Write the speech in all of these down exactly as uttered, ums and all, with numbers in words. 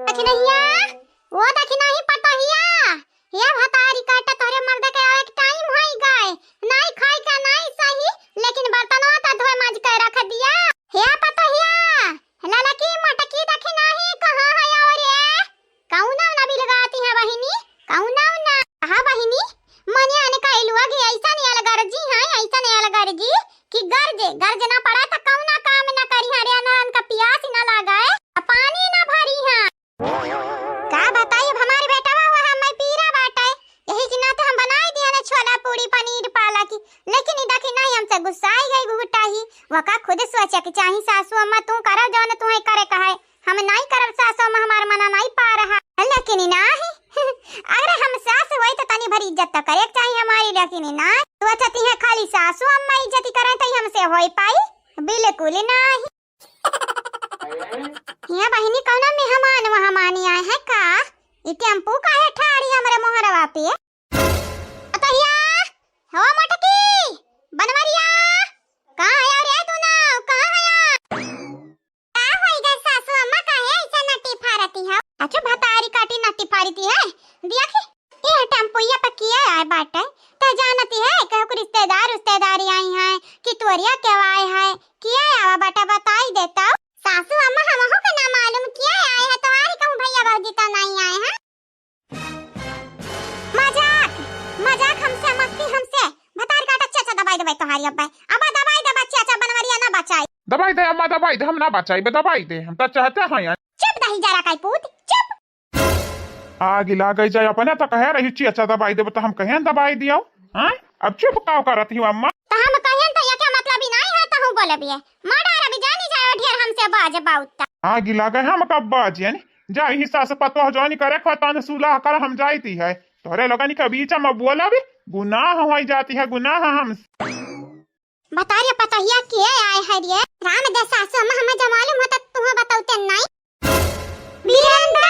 दखिनहिया, ओ दखिनही पतोहिया, हे भतारी काटा, तोहरे मर्दे के आवे के टाइम होई गए, नाई खाई का नाई सही, लेकिन बर्तनवा त धोए माज के रख दिया। हे पतोहिया, ललकी मोटकी दखिनही कहाँ है और ये? कौना ना बिलगाती है बहिनी, कौना ना? हाँ बहिनी, मने अनका एलुआ के ऐसा नहीं अलगर्जी है, ऐसा नहीं अलगर्जी कि गर्जे, गर्जे ना पड़ा त कौना काम ना करी है रे, अनरन का पियास ही ना लागे, आ पानी ना भरी है। का बताई, अब हमारी बेटवा हुआ है, मैं पीरा बाटे, यही के नाते हम बनाई दिया ना छोला पूड़ी पनीर पालक, लेकिन ई दखिनही हमसे गुस्साई गई घुघुटाही। वका खुद सोचे के चाही, सासू अम्मा तू करो जौन तुम्हें करे कहे, हम नाई करब सासू अम्मा, हमार मना नाई पा रहा। लेकिन ई नाही, अगर हम सास होई तो तनी भर इज्जत तो करे के चाही हमारी, लेकिन ई नाही। सोचती है खाली सासू अम्मा इज्जत करे तो हमसे होई पाई, बिल्कुल नाही। हिया बहिनी, कौना मेहमान वहमानी आए हैं का? ई टेम्पू काहे ठाड़ी हमरे मोहरवा पे? पतोहिया, हो मोटकी, बनवरिया, कहाँ है रे तू ना? कहाँ है? का होई गए सासू अम्मा, काहे ऐसे नटी फारती है? अच्छा भतारी काटी नटी फारती है, दिया कि ये टेम्पुइया पे किया आए बाटे, त जानती है, केहू के रिश्तेदार उश्तेदारी आई हैं कि तोरिया के आए हैं, किया आवा बाटे, बताई देता। सासू अम्मा, हमहू के ना मालूम किया आए हैं, तोहारी कहूँ भैया भौजी तो नहीं आए हैं। मजाक, मजाक हमसे, मस्ती हमसे, भतार काटा चाचा दबाई देबै तोहारी अब्बे, अब्बा दबाई देबै चाचा, बनवरिया ना बचाई। दबाई दे अम्मा, दबाई दे, हम ना बचाई बे, दबाई दे, हम तो चाहते हैं यार। चुप दही जरा काई पूत, चुप। आग लागे जाए, अपने तो कहे रही चाचा दबाई देबे, तो हम कहें दबाई दियो, हाँ? अब चुप काव करत ही अम्मा? तो हम कहें तो ये क्या मतलब ही नहीं है, तो हूँ बोले भी है। मारा रवि जानी जाए ढेर हमसे बाज बाउत। आग लागे हम कब बाजे ने? जा ही सास पतोह जौन करे खो तौन सुलह कर, हम जाइती है। तोहरे लोगन के बीच में बोलब गुनाह होई जाती है, गुनाह हम। बता रे पतोहिया के आए है रे? राम दे सासु अम्मा, हमें जब मालूम होता तुहें बतौते नहीं। वीरेंद्र!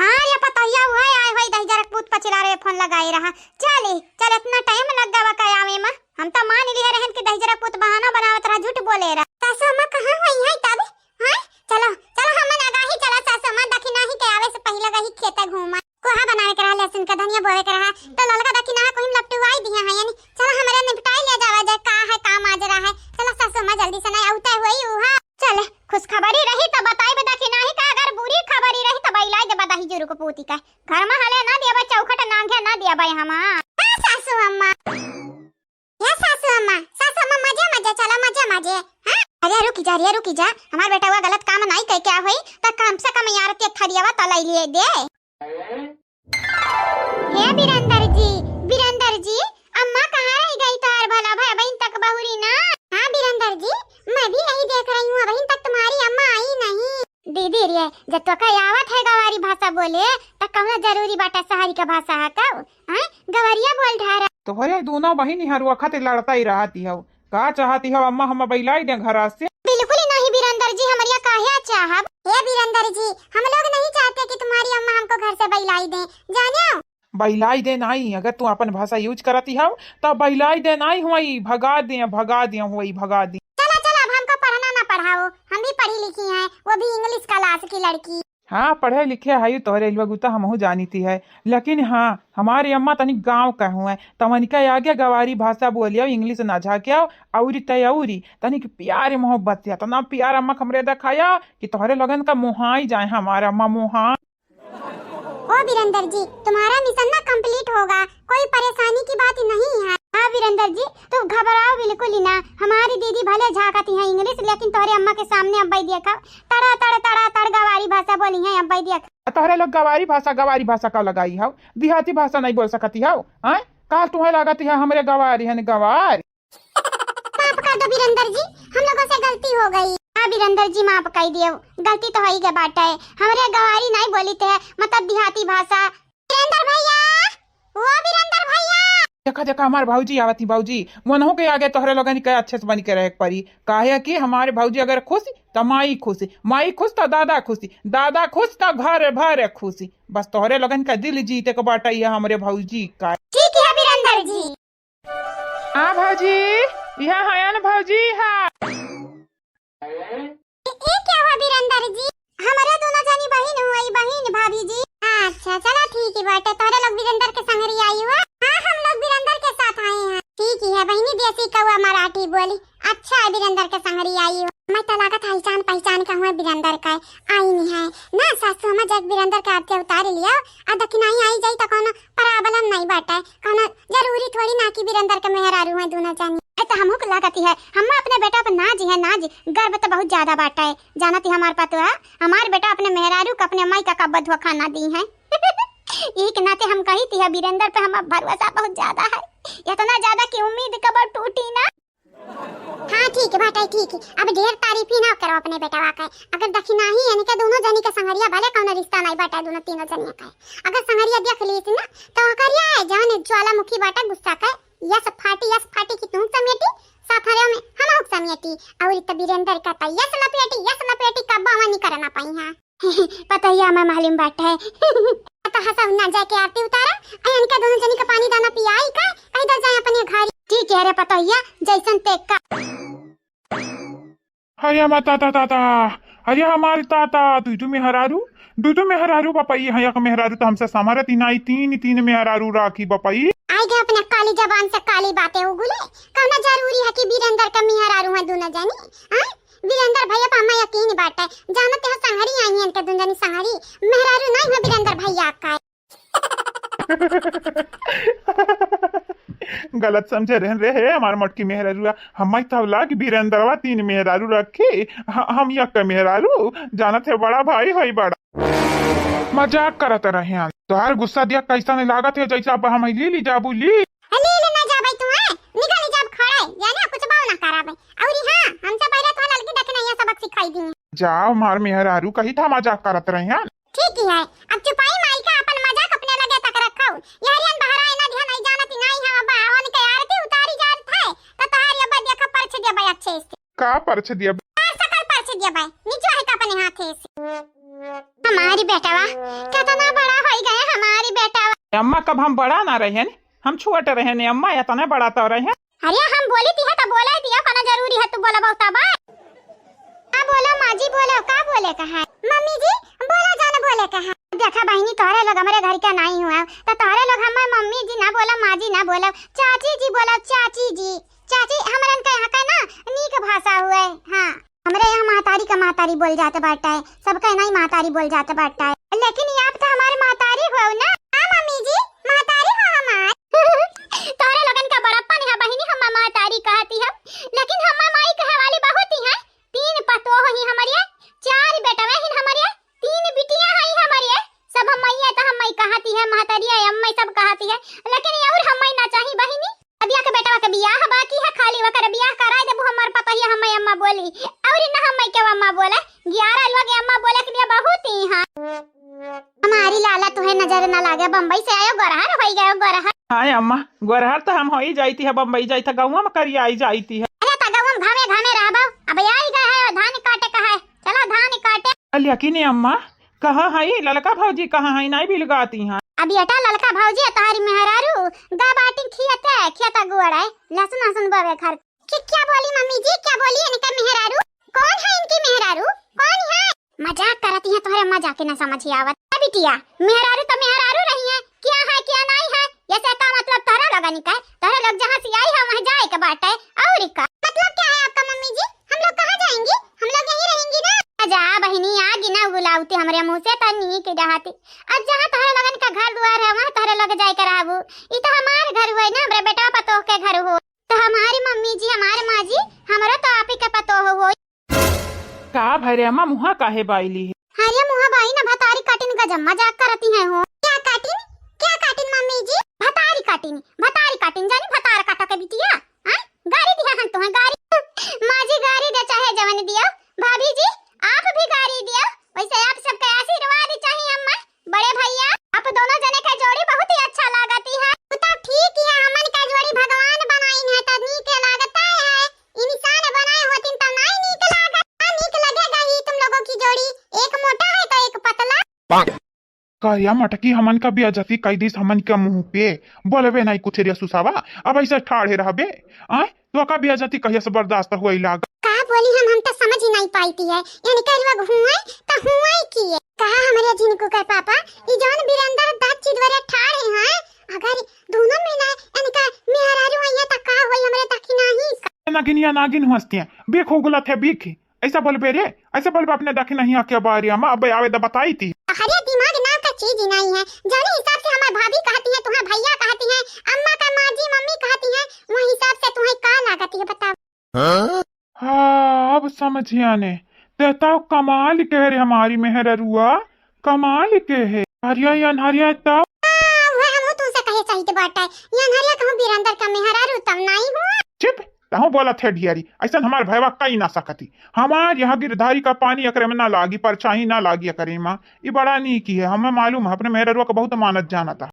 हाँ रे पतोहिया, उहे आए होई दहिजरक पूत पचिला रे फोन लगाए रहा। चली, चल इतना टाइम लग गवा का आवे में। हम तो मान लिए रहन कि दहिजरक पूत बहाना बनावत रहा, झूठ बोले रहा। सासु अम्मा कहाँ होई है तब? हाँ? चलो, चलो हम ना गाही चला सासु अम्मा, दखिनही के आवे से पहिले गही खेते घूमा। कोहा बनावे के रहा, लहसुन का धनिया बोवे के रहा, तो ललका दखिनहा कोहिम लपटुआई दिया है यानी। चलो हमरे निपटाई ले जावा जाए, का है काम आज रहा है। चलो सासु अम्मा जल्दी से नहीं आउते हुई उहा। चल, खुशखबरी रही त बताइबे दखिनही का, अगर बुरी खबरी रही त बइलाई देबा दहिजरू को पूती का। घर में हले ना दियाबा, चौखट नांगे ना दियाबा हमा। हाँ सासु अम्मा। हे सासु अम्मा, सासु अम्मा मजे मजे, चला मजे मजे। हाँ? अरे रुकी जा, अरे रुकी जा, हमार बेटवा गलत काम नाई कह क्या होई, त कम से कम यार के थरियावा त लई लिए दे। हे बिरंदर जी, बिरंदर जी, अम्मा कहाँ रह गई तोहार भला भय बहिन तक बहुरी ना? हाँ बिरंदर जी, मैं भी यही देख रही हूँ, अबहिन तक तुम्हारी अम्मा आई नहीं। दीदी रे, जब तो कहीं आवत है गवारी भाषा बोले, त कौनो जरूरी बाटा शहरी का भाषा है कौ? हाँ, गवरिया बोल ढारा। तोहरे दोनों बहिन हरुआ खातिर लड़ता ही रहती हो। का चाहती हो अम्मा, हम बैलाई दे घरा से? बिल्कुल ही नहीं बिरंदर जी, हमरिया काहे चाहब? हे बिरंदर जी, हम लोग नहीं चाहते कि तुम्हारी अम्मा हमको घर से बैलाई दें, जाने हो? बैलाई दे नाई, अगर तू अपन भाषा use करती हो, तो बैलाई दे नाई हुई, भगा दे, भगा दे हुई, भगा दे। चला, चला, अब हमको पढ़ना ना पढ़ाओ, हम भी पढ़ी लिखी हैं, वो भी English class की लड़की। हाँ, पढ़े लिखे है तोहरे लोग, उ तो हमहू जानीती है, लेकिन हाँ, हमारी अम्मा तनिक गाँव का हुए, तमनिका आगे गवारी भाषा बोलियो, English ना झाकियो, औरी तय औरी तनिक प्यार मोहब्बत से, इतना प्यार अम्मा हमरे दिखाया कि तोहरे लोगन का मोहाई जाए, हमारा अम्मा मोहा। ओ बिरंदर जी, तुम्हारा mission ना complete होगा, कोई परेशानी की बात नहीं है। हाँ बिरंदर जी, तुम घबराओ बिल्कुल ही ना, हमारी दीदी भले झांकती हैं English, लेकिन तोहरे अम्मा के सामने अब्बई देखा तड़ा तड़ तड़ा तड़ गवारी भाषा बोली हैं अब्बई देखा। तोहरे लोग गवारी भाषा, गवारी भाषा का लगाई हो, देहाती भाषा नहीं बोल सकती हो, हैं? काल तुम्हें लागती है हमरे गवारी है गवार। माफ कर दो बिरंदर जी, हम लोगों से गलती हो गई। हाँ बिरंदर जी, माफ कर दियो, गलती तो होई गए बाटे, हमरे गवारी नहीं बोली थे, मतलब देहाती भाषा। बिरंदर भैया, ओ बिरंदर भैया। देखा, देखा, हमार भौजी आवत ही, भौजी, वनहु के आगे तोहरे लोगन के अच्छे से बन के रहे के पड़ी, काहे कि हमारे भौजी अगर खुश, त माई खुश, माई खुश, त दादा खुश, दादा खुश, त घर भर खुश। बस तोहरे लोगन का दिल जीते के बाटे, ये हमरे भौजी का। ठीक है बिरंदर जी। हाँ भौजी, यहाँ हयन भौजी, हाँ। ए, ए क्या हुआ बिरंदर जी? पहचान का हुआ बिरंदर का आई नहीं है ना सासू, हम जग बिरंदर का आरती उतार लिया। आ दखिनाही आई जाई त कौनो problem नहीं बाटे, कौनो जरूरी थोड़ी ना कि बिरंदर के मेहरारू है दोनों जानी। ए तो हमहू के लागत ही है, हम अपने बेटा पर नाज है, नाज, गर्व तो बहुत ज्यादा बाटे। जानत ही हमार पतोह, हमार बेटा अपने मेहरारू के अपने माई का कब्बो धोखा ना दी है। यही के नाते हम कही थी है, बिरंदर पे हमार भरोसा बहुत ज्यादा है, इतना ज्यादा कि उम्मीद कबो टूटी ना। हाँ ठीक बाटे, ठीक। अब ढेर तारीफ ही ना करो अपने बेटवा के। अगर दखिनाही इनके दोनों जनी के संगरिया भले कौनो रिश्ता नहीं बाटे दोनों तीनों जनिया के, अगर संगरिया देख लीस ना तो ओकरिया है जौन ज्वालामुखी बाटे गुस्सा के, यस फाटी, यस फाटी कि तू समेटी, साथरे में हम समेटी। और इत बिरेंदर का त यस लपेटी, यस लपेटी कब्बो नहीं करना पाई है। पतोहिया हमें मालूम बाटे। तो हंसा ना जाके आरती उतारा, आ इनका दोनों जनी का पानी दाना पियाई का, कह दे जाए अपने घर। ठीक है रे पतोहिया, जैसन ते का। अरे हमार ताता, ताता, अरे हमार ताता, दुई दु मेहरारू, दुई दु मेहरारू बापा, ई है एक मेहरारू तो हमसे संभरत ही नाई, तीन, तीन मेहरारू राखी बापा ई। आई गए अपने काली जबान से काली बातें उगुले। कहना जरूरी है कि बिरेंदर का मेहरारू है दोनों जनी, हाँ? बिरेंदर भैया पर हमें यकीन बाटे, जानत है संगरी आई हैं इनके दुंजनी संगरी, मेहरारू नहीं है बिरेंदर भैया का। गलत समझे रहन रे हे हमार मोटकी मेहरारुआ, हमें तब लाग बिरेंदरवा तीन मेहरारू रखे, ह-, हम यक मेहरारू, जानत है बड़ा भाई है बड़ा। मजाक करत रहे हैं, तोहार गुस्सा दिया कैसा नहीं लागत है, जैसा अब हम ली ली जाबू ली। ले ले ना जाबे तू, हैं? निकल जाब खड़े, यानी कुछ बाव ना कराबे। और हाँ, हमसे पहले तो लड़की देखने ये सबक सिखाई दी। जाओ, मार मेहरारू कही था मजाक करत रहे हैं। ठीक ही है, अब चुपाई माई का अपन मजाक अपने लगे तक रखो। यहरियन बहराए ना ध्यान नहीं जानत ही नहीं हम बावन के आरती उतारी जात है, तो तहार ये बा देखा परछ देबे अच्छे से। का परछ देबे? तार सकल परछ देबे, निचवा है का अपने हाथे से। हमारी बेटवा, कितना बड़ा होई गया हमारी बेटवा। अम्मा, कब हम बड़ा ना रहे हैं, हम छोट रहे ने अम्मा, इतना बड़ा तो रहे। अरे हम बोली ती है तो बोले दिया, कौन जरूरी है तू बोला बहुत बा। का बोलो माँ जी, बोलो, का बोले कहा है? मम्मी जी, बोलो जान, बोले कहा है? देखा बहिनी, तोहरे लोग हमरे घर के नहीं हुआ, तो तोहरे लोग हमार मम्मी जी ना बोला, माँ जी ना बोला, चाची जी बोला, चाची जी। चाची, हमरन के यहाँ का ना नीक भाषा हुए। हाँ, हमरे यहाँ महतारी का महतारी बोल जात बाटे, सबका नहीं महतारी बोल जात बाटे। लेकिन ये आप तो हमारे महतारी हो ना? हाँ मम्मी जी, महतारी हो हमार। तोहरे लोगन का बड़प्पन है बहिनी, हमार महतारी कहती है, लेकिन हमार माई कहे वाली बहुत ही है। तीन पतोह ही हमरे, चार बेटवे ही हमरे, तीन बिटिया हई हमरे। सब हम माई है तो हम माई कहती है, महतरिया अम्मा सब कहती है, लेकिन और हम माई ना चाही बहिनी। अबिया के बेटवा के बियाह बाकी है, खाली वकर बियाह कराए देबू हमार पतोहिया, हम माई अम्मा बोली, और ना हम माई के अम्मा बोले। ग्यारह लोग अम्मा बोले के लिए बहुत ही हाँ। हमारी लाला तुहे नजर ना लागे, बम्बई से आयो गोरहर होई गयो गोरहर। हाँ अम्मा, गोरहर तो हम होई जाती है, बम्बई जाई था, गौवा में करिया आई जाती है। अरे तो गौवा में घामे घामे रहबो, अब आई गए है धान काटे का है, चलो धान काटे। लेकिन अम्मा, कहाँ है ललका भौजी, कहाँ है, नहीं बिलगाती हैं? अब बेटा ललका भौजी है तोहरी मेहरारू, गा बाटी खियते, खियता गुड़ है, लहसुन लहसुन बोवे घर। कि क्या बोली मम्मी जी, क्या बोली इनका मेहरारू? कौन है इनकी मेहरारू? कौन है? मजाक करती है, तोहरे मजाक के ना समझ ही आवत। ए बिटिया, मेहरारू तो मेहरारू रही है, क्या है क्या नहीं है, ये से का मतलब तोहरा लोगन का? तोहरे लोग जहाँ से आई है वहाँ जाए के बाटे, और का? मतलब क्या है आपका मम्मी जी? हम लोग कहाँ जाएंगी? हम लोग यहीं रहेंगी ना। जा बहिनी, आ गिना गुलावती हमरे मुँह से तो नीक रहती। आज जहाँ तोहरे लोगन का घर दुआर है वहाँ तोहरे लोग जाए के रहबू। ई तो हमार घर हुए ना, हमरे बेटवा पतोह के घर हो। तो हमारी मम्मी जी, हमारे माँ जी, हमरो तो आप ही के पतोह होई। का भरे अम्मा, मुहा काहे बाइली है? अरे मुहा बाई ना, भतारी काटिन गजब मजाक करती हैं हो। क्या काटिन? क्या काटिन मम्मी जी? भतारी काटिन, भतारी काटिन, जानी भतार काटा के बिटिया। हाँ? गारी दिया हन तुहें, गारी। माँ जी गारी दे चाहे जवन दिया, भाभी जी आप भी गारी दिया। वैसे आप सबके आशीर्वाद चाहिए अम्मा। बड़े भैया, आप दोनों जने का जोड़ी बहुत ही अच्छा लागती है। वो तो ठीक ही है, हमन का जोड़ी भगवान बनाइन है तो नीक लागता है। इंसान बनाए होतिन तो नहीं नीक लागत, ना नीक लगेगा ही तुम लोगों की जोड़ी, एक मोटा है तो एक पतला। का या मटकी हमन का बेइज्जती कई दिस हमन के मुँह पे, बोलबे नहीं कुछ रे सुसावा, अब ऐसे ठाढ़े रहबे, आय? तो का बेइज्जती कहिया से बर्दाश्त होई लाग? का बोली हम, हम तो समझ ही नहीं पाईती है। इनकर लोग हुए तो हुए किए। कहा हमरे झिनकू के पापा, ई जौन बिरंदर दस चिदवरे ठाढ़ है, हाँ? अगर दोनों में ना इनका मेहरारू आइए तो का होई हमरे दखिनाही का? नागिनिया नागिन हंसती है, बीख उगलत है बीख। ऐसा बोलबे रे, ऐसा बोलबे अपने दखिनहिया के बारे में, अब आवे द बताई ती। अरे दिमाग नाम का चीज ही नहीं है, जौने हिसाब से हमार भाभी कहती है, तुम्हार भैया कहती है, अम्मा का माँ जी मम्मी कहती है, वही हिसाब से तुम्हें का लागत है बताओ। हाँ, अब समझिया ने। ते तो कमाल के रे हमारी मेहररुआ, कमाल के है। हरिया या अनहरिया तो। हाँ, वह हमहू तुमसे कहे सही के बात है। ये अनहरिया कहूँ बीरंदर का मेहरारू तब नाई हुआ। चुप, तहूँ बोलत है ढियारी। ऐसन हमार भयवा कई ना सकती। हमार यहाँ गिरधारी का पानी एकरे में ना लागी, परछाई ना लागी एकरे में। ई बड़ा नीकी है, हमें मालूम है, अपने मेहररुआ का बहुत मानत जानता।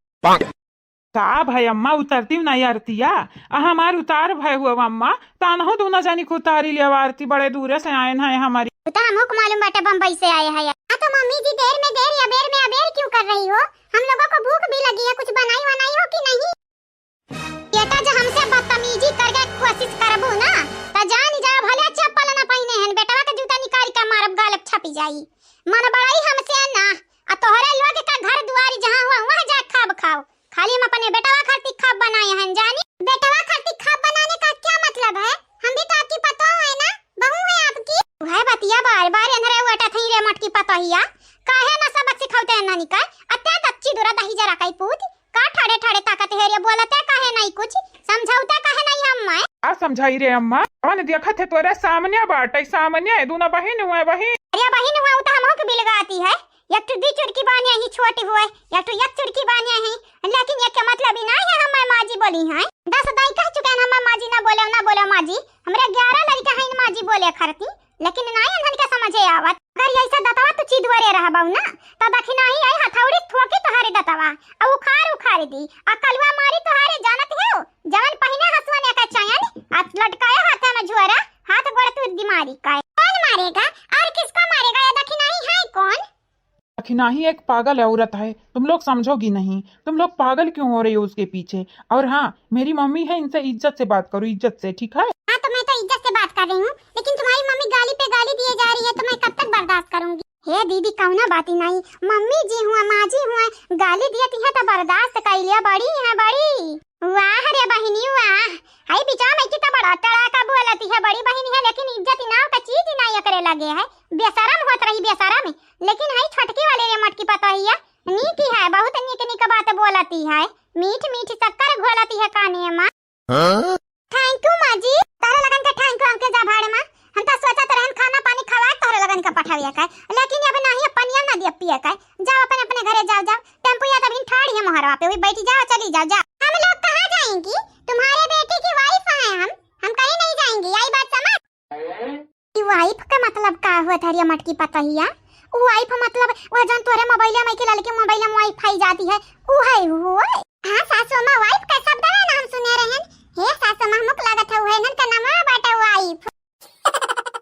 का भाई अम्मा उतरती ना आरतिया? आ हमार उतार भय हुआ अम्मा, तानहु दूना जानी को उतारी लिया आरती, बड़े दूरे से आए हैं हमारी। तो हमहू को मालूम बाटे बम्बई से आए हैं। हाँ तो मम्मी जी देर में देर, अबेर में अबेर क्यों कर रही हो? हम लोगों को भूख भी लगी है, कुछ बनाई वनाई हो कि नहीं? बेटा जो हमसे बदतमीजी करके कोशिश करबू ना, तो जान जा भले चप्पल ना पहने हैं, बेटवा के जूता निकाल के मारब, गाल छपी जाई। मन बड़ाई हमसे ना, आ तोहरे लोग का घर दुआरी जहाँ हुआ वहाँ जा खाब खाओ। खाली हम अपने बेटवा खातिर खाब बनाए हैं जानी। बेटवा खातिर खाब बनाने का क्या मतलब है? हम भी तो आपकी पतोह है ना, बहू है आपकी। वह बतिया बार बार एनरे उठत ही रे मोटकी पतोहिया, काहे ना सबक सिखावते हैं नानी का? अत्ते दच्ची दुरा दही जरा कई पूत, का ठाड़े ठाड़े ताकत है रे, बोलते काहे नहीं कुछ, समझौते काहे नहीं हम मैं? का समझाई रे अम्मा, कौन देखत है तोरे सामने बाटे, सामने है, दूना बहिन हुआ बहिन। अरे बहिन हुआ, वो तो हमहू के बिलगाती है। एक ठो दुई चुरकी बान्हे ही छोटी हुए, एक ठो एक चुरकी बान्हे ही, लेकिन एक के मतलब ही नहीं है हम माँ जी बोली हैं। दस दाई कह चुके हैं हम माँ जी ना बोले, ना बोले माँ जी, हमरे ग्यारह लड़का हैं माँ जी बोले खरती, लेकिन नहीं इन्हन के समझे आवत। अगर ऐसे दतवा तू चिदवरे रहबऊ ना, तो दखिनाही आई हथौड़ी ठोकी तोहारे दतवा, आ उखाड़ उखाड़ दी, आ कलुआ मारी तोहारे जानत हो, जवन पहिने हसुआ ने का चयन, आ लटकाए हाथ में झोरा, हाथ गोड़ तू दिमारी का। कौन मारेगा और किसको मारेगा? ये दखिनाही है कौन? दखिनाही एक पागल औरत है, तुम लोग समझोगी नहीं। तुम लोग पागल क्यों हो रही हो उसके पीछे? और हाँ, मेरी मम्मी है, इनसे इज्जत से बात करो, इज्जत से, ठीक है? हाँ, तो मैं तो इज्जत से बात कर रही हूँ, लेकिन तुम्हारी मम्मी गाली पे गाली दिए जा रही है, तो मैं कब तक बर्दाश्त करूंगी? हे दीदी, कौनो बात ही नहीं, मम्मी जी हुआ, माँ जी हुआ, गाली दियत है तो बर्दाश्त कर लिया, बड़ी है बड़ी। वाह रे बहिनी वाह, हाय बिचारा मैं की तो बड़ा तड़ाका बोलती है, बड़ी बहिनी है, लेकिन इज्जत नाव का चीज नहीं एकरे लगे है, बेशरम होत रही बेशरम। लेकिन हई छोटकी वाले रे मोटकी पतोहिया नीक ही है, बहुत नीक नीक बात बोलती है, मीठ मीठ शक्कर घोलती है काने मा। हाँ? Thank you माँ जी, तारा लगन के thank you हमके जा भाड़ मा। हम तो सोचत रहन खाना पानी खवाए तारा लगन के पठावे का, लेकिन अब नहीं, अब पनिया ना दिया पिए का। जाओ अपने अपने घरे जाओ, जाओ। टेम्पो या तभी ठाड़ी है मोहरवा पे, वही बैठी जाओ, चली जाओ, जाओ। हम लोग कहाँ जाएंगी? तुम्हारे बेटे की wife हैं हम, हम कहीं नहीं जाएंगी, आई बात समझ? ई wife का मतलब का होत हरिया मटकी पतहिया? उ wife मतलब वह जौन तोरे मोबाइल में के ललके मोबाइल में wifi जाती है, उ है वो? हाँ सासू अम्मा, wife का शब्द है ना हम सुने रहन। हे सासू अम्मा, हमक लागत है उहे इनन का नाम बाटे wife।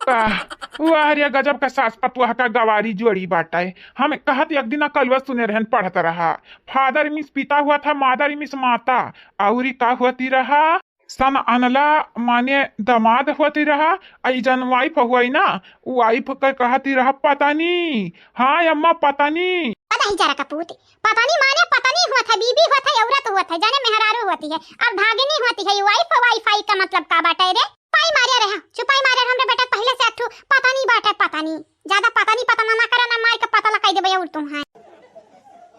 वाह, वाह रे गजब का सास पतुआ का गवारी जोड़ी बाटे। हम कहत एक दिन कलुआ सुने रहन पढ़त रहा, father means पिता हुआ था, mother means माता, और ई का होती रहा? सन अनला माने दामाद होती रहा, आ ई जन wife हुई ना, उ wife के कहती रहा पत्नी। हाँ अम्मा, पत्नी। पता ही जरा कपूत, पत्नी माने पत्नी होत है, बीबी होत है, औरत होत है, जाने मेहरारू होती है, अरधागिनी होती है, ई wife, wifi का मतलब का बाटे रे? पाई मारे रहे, चुपाई मारे रहे, हमरे बेटा पहले से अठू पत्नी बाटे, पत्नी। ज्यादा पता नहीं, पता ना, ना करे ना, मार के पता लगा देबे और तुम है।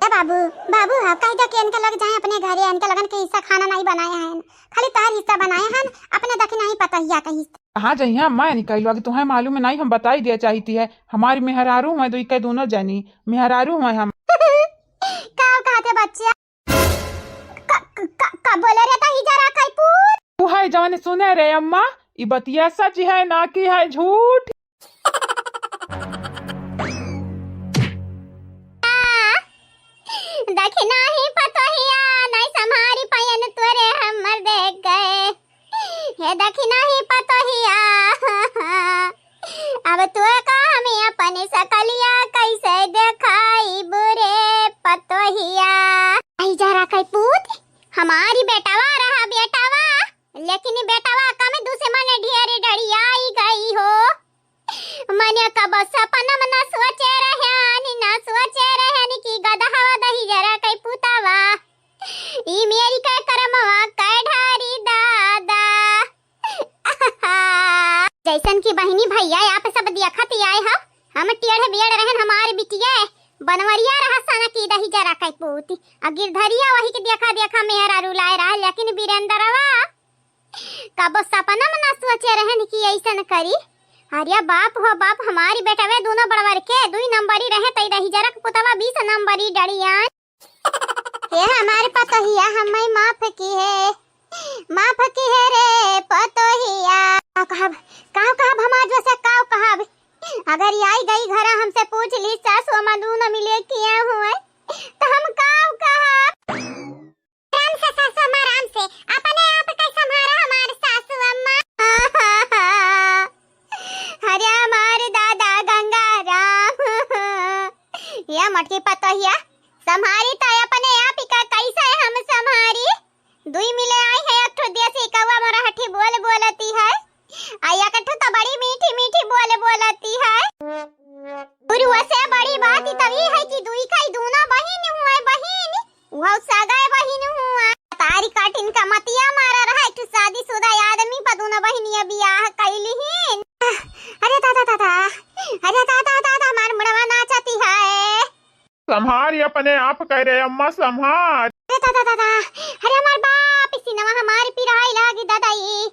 ए बाबू, बाबू, हाँ, कह दे कि इनके लग जाए अपने घरे, इनके लगन के हिस्सा खाना नहीं बनाए हैं, खाली तोहर हिस्सा बनाए हैं, अपने दखिनाही पतहिया का हिस्सा। कहाँ जइहा, मैं निकल लूँ, अगर तुम्हें मालूम नहीं, हम बताई दिया चाहती है, हमारी मेहरारू हैं, तो इके दोनों जनी मेहरारू हैं हम। का कहते बच्चा? का, का, का, का बोले रे तही जरा कैपूर? तू है जवन सुने रे अम्मा, ई बतिया सच है ना कि है झूठ? दखिनाही पतोहिया, नहीं संभारी पायन तोरे हमर देख गए। हे दखिनाही पतोहिया, अब तू का हमें अपने सकलिया कैसे देखाई बुरे पतोहिया। आई जरा कैपूत, हमारी बेटवा रहा बेटवा, लेकिन बेटवा कम दुश्मन ढेर डरियाई गई हो। मने कब सपनम न सोचे रहन, न सोचे रहन कि गदहवा दही जरा कै पुतवा। ई मेरी कै करमवा कै ढारी दादा। जय सन की बहिनी भइया, आप सब देखत ही आए हो, हम टेढ़ बेड़ रहन, हमार बिटिया बनवरिया रहा सन की दही जरा कई पूती, आ गिरधरिया वही के देखा देखा मेहरारू लाए रहा, लेकिन वीरेंद्रवा कबो सपना में ना सोचे रहन कि ऐसन करी। अरे बाप हो बाप, हमारी बेटवे दोनों बड़वर के दुई नंबरी रहे, तई दही जरा के पुतवा बीस नंबरी डड़ियान। हे हमार पतोहिया, हमें माफ की है, माफ की है रे पतोहिया। का कहब, का कहब, हम आज वैसे का कहब? अगर ये आई गई घर, हमसे पूछ ली सासू अम्मा दूनो मिले किए हुए, तो हम का कहब? राम से सासू अम्मा, राम से, अपने आप का संभारा हमार सासू अम्मा। अरे हमार दादा गंगा राम, या मोटकी पतोहिया, संभारी त अपने आप ही का, कैसे हम संभारी? दुई मिले आई है, एक ठो देसी कौवा मरहठी बोल बोलती है, आ एक ठो तो बड़ी मीठी मीठी बोल बोलती है। और वैसे बड़ी बात ही तभी है कि दुई का ही दूना बहिन हुआ है, बहिन, वो सगा बहिन हुआ। तारी काटिन का मतिया मारा रहा, एक ठो शादीशुदा आदमी पर दूना बहिनिया बियाह कैली ही। अरे दादा दादा, अरे दादा दादा, हमार मुड़वा नाचती है। संभारी अपने आप करे अम्मा, संभार। अरे दादा दादा, अरे हमार बाप, इसी नवा हमार पिराई लागी दादा, ई